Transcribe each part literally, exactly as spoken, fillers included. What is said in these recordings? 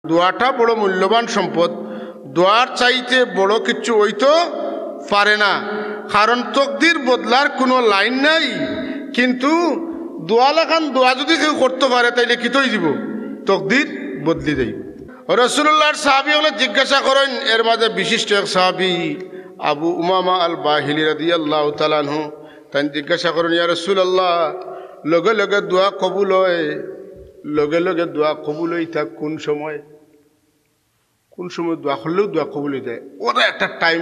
দোয়াটা বড় মূল্যবান সম্পদ। দোয়ার চাইতে বড় কিচ্ছু অইতো পারে না, কারণ তকদির বদলার কুনু লাইন নাই। কিন্তু দোয়া লাখান দোয়া যুদি কেউ করতো পারে, তাইলে কিতা অইযিবো? তকদির বদলি যাইবো। রাসূলুল্লাহর সাহাবী অকলে জিজ্ঞাসা করইন, এর মাঝে বিশিষ্ট এক সাহাবী আবু উমামা আল বাহিলি রাদিয়াল্লাহু তাআলা আনহু, তাইন জিজ্ঞাসা করইন, "ইয়া রাসূলুল্লাহ, লগে লগে দোয়া কবুল অয়, লগে লগে দোয়া কবুল অয়, ইতা কুন সময়? কুন সময় দোয়া করলেউ দোয়া কবুল অইযায়? অউ একটা টাইম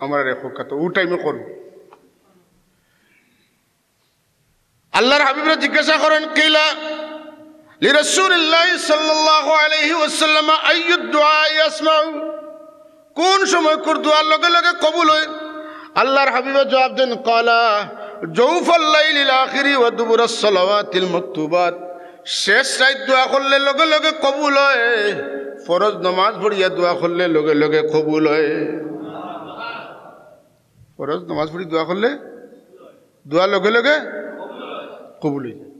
আমরারে কউক্কা তো, অউ টাইমে করমু।" আল্লাহর হাবিবরে জিজ্ঞাসা করইন, কিলা লিরাসূলিল্লাহি সাল্লাল্লাহু আলাইহি ওয়াসাল্লাম, আইয়ুদ দুআই আসমাউ, কুন সময়কুর দোয়া লগে লগে কবুল অয়? আল্লাহর হাবিবে জবাব দেন, ক্বালা, জাওফাল লাইলিল আখিরি ওয়া দুবুরাস সালাওয়াতিল মাকতুবাত। শেষ রাইত দোয়া করলে লগে লগে কবুল অয়, ফরজ নমাজ পড়িয়া দোয়া করলে লগে লগে কবুল অয়। ফরজ নমাজ পড়ি দোয়া করলে দোয়া লগে লগে কবুল অইযায়।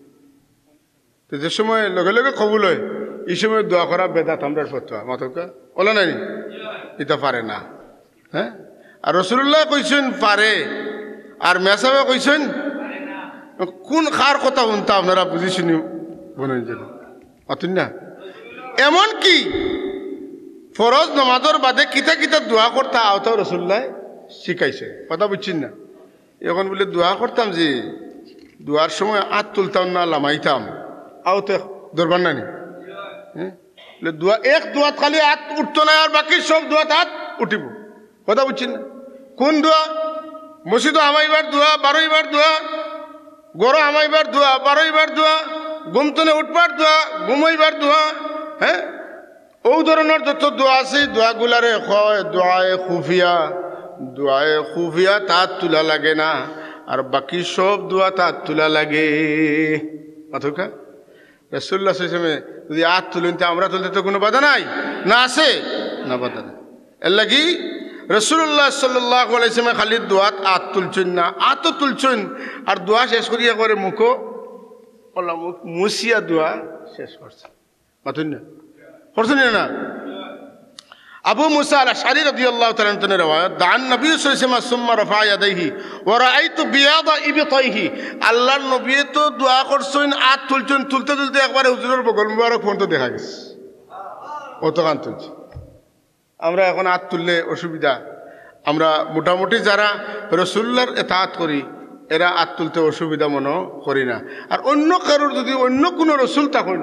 তো যে সময় লগে লগে কবুল অয়, ই সময় দোয়া করা বেদাত, আমরার ফতোয়া, মাতউক্কা, অলা নায়নি? ইতা পারে না। হ্যাঁ? আর রাসূলুল্লায় কইছইন পারে, আর মেসাবে কইছইন, কুন কার কথা হুনতা আপনারা বুঝি শুনি বলইন যেন। মাতইন না? এমনকি ফরজ নমাজর বাদে কিতা কিতা দোয়া করতা, অতাও রাসূলুল্লায় শিখাইছে। কথা বুঝছইন না? অখন বুলে দোয়া করতাম যে, দোয়ার সময় আত তুলতাম না লামাইতাম, অউ তো দরবার নায়নি? হ্যাঁ? বুলে দোয়া, এক দোয়াত খালি আত উঠতো নায়, আর বাকি সব দোয়াত আত উঠিবো। কথা বুঝছইন না? কুন দোয়া? মসজিদো হামাইবার দোয়া, বারইবার দোয়া, ঘরো হামাইবার দোয়া, বারইবার দোয়া, ঘুম থনে উঠবার দোয়া, ঘুমাইবার দোয়া, হ্যাঁ? অউ ধরনর যত দোয়া আছে, দোয়াগুলারে কয় দোয়ায়ে খুফিয়া। দোয়ায়ে খুফিয়াত আত তুলা লাগে না, আর বাকি সব দোয়াত আত তুলা লাগে। মাতউক্কা? রাসূলুল্লাহ সাল্লাল্লাহু আলাইহি ওয়াসাল্লামে যুদি আত তুলইন, তে আমরা তুলতে তো কুনু বাধা নাই, না আছে? না, বাধা নাই। এরলাগি রাসূলুল্লাহ সাল্লাল্লাহু আলাইহি ওয়াসাল্লামে খালি দোয়াত আত তুলছইন না, আতও তুলছইন, আর দোয়া শেষ করি একবারে মুখো, অলা মুখ মুছিয়া দোয়া শেষ করছইন। মাতইন না? করছইন না? আবু মুসা আল আশআরী রাদিয়াল্লাহু তাআলা আনহু থনে রেওয়ায়াত, দাআন নবী সাল্লাল্লাহু আলাইহি ওয়াসাল্লাম সুম্মা রাফা ইয়াদাইহি ওয়া রাআইতু বিয়াদা ইবতাইহি। আল্লাহর নবীয়ে তো দোয়া করছইন, আত তুলছইন, তুলতে তুলতে একবারে হুজুরর বগল মুবারক পর্যন্ত দেখা গেছে, অতখান তুলছইন। আমরা অখন আত তুললে অসুবিধা, আমরা মোটামুটি যারা রাসূলুল্লাহর ইতাআত করি, এরা আত তুলতে অসুবিধা মনো করি না। আর অইন্য কারোর যুদি অইন্য কুনু রাসূল থাকইন,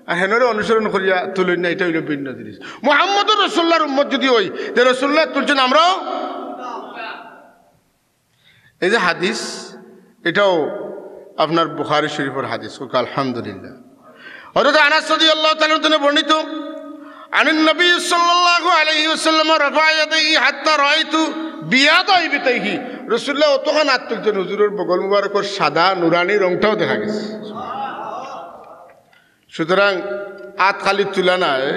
আর হেনরে অনুসরণ করিয়া তুলইন না, ইটা অইলো ভিন্ন জিনিস। মুহাম্মদুর রাসূলুল্লাহর উম্মত যুদি অই, যে রাসূলুল্লাহ তুলছইন, আমরাও এই যে হাদিস, ইটাও আপনার বুখারী শরীফর হাদিস। কউক্কা আলহামদুলিল্লাহ। হযরত আনাস রাদিয়াল্লাহু তাআলা আনহু থনে বর্ণিত, আনিন নবী সাল্লাল্লাহু আলাইহি ওয়াসাল্লাম রাফা ইয়াদাইহি হাত্তা রাআইতু বিয়াদা ইবতাইহি। রাসূলুল্লাহ অতখান আত তুলছইন, হুজুরর বগল মুবারকর সাদা নুরানি রংটাও দেখা গেছে। সুতরাং আত খালি তুলা নায়,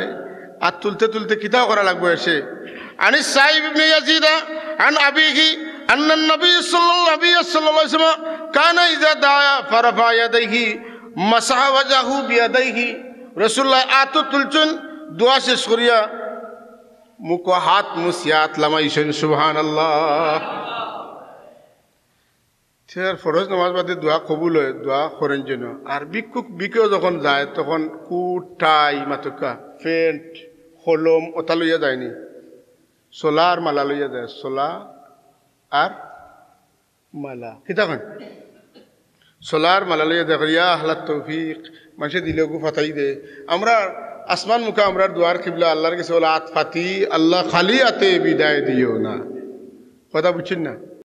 আত তুলতে তুলতে কিতাও করা লাগবো এসে। আনিস সাইব ইবনে ইয়াজিদ আন আবিহি আন্নান নবী সাল্লাল্লাহু, নবী সাল্লাল্লাহু আলাইহি ওয়াসাল্লাম কানা ইযা দাআ ফারাফা ইয়াদাইহি মাসাহা ওয়াজহাহু বিয়াদাইহি। রাসূলুল্লাহ আত তুলছইন, দোয়া শেষ করিয়া মুখো হাত মুছিয়া আত লামাইছইন। সুবহানাল্লাহ। তে আর ফরজ নামাজ বাদে দোয়া কবুল অয়, দোয়া করইন যেন। আর ভিক্ষুক ভিক্ষে যখন যায়, তখন কোট, টাই, মাতউক্কা, প্যান্ট, কলম, অতা লইয়া যায়নি। চলা আর মালা লইয়া যায়, চলা আর মালা। কিতা কইন? চলা আর মালা লইয়া যায়, ইয়া আহলাত তৌফিক, মানষে দিলে অগু ফাতাই দে। আমরা আসমান মুখা, আমরার দুয়ার কিবলা আল্লাহর গেছে, অলা আত ফাতি, আল্লাহ খালি আতে বিদায় দিও না। কথা বুঝছইন না?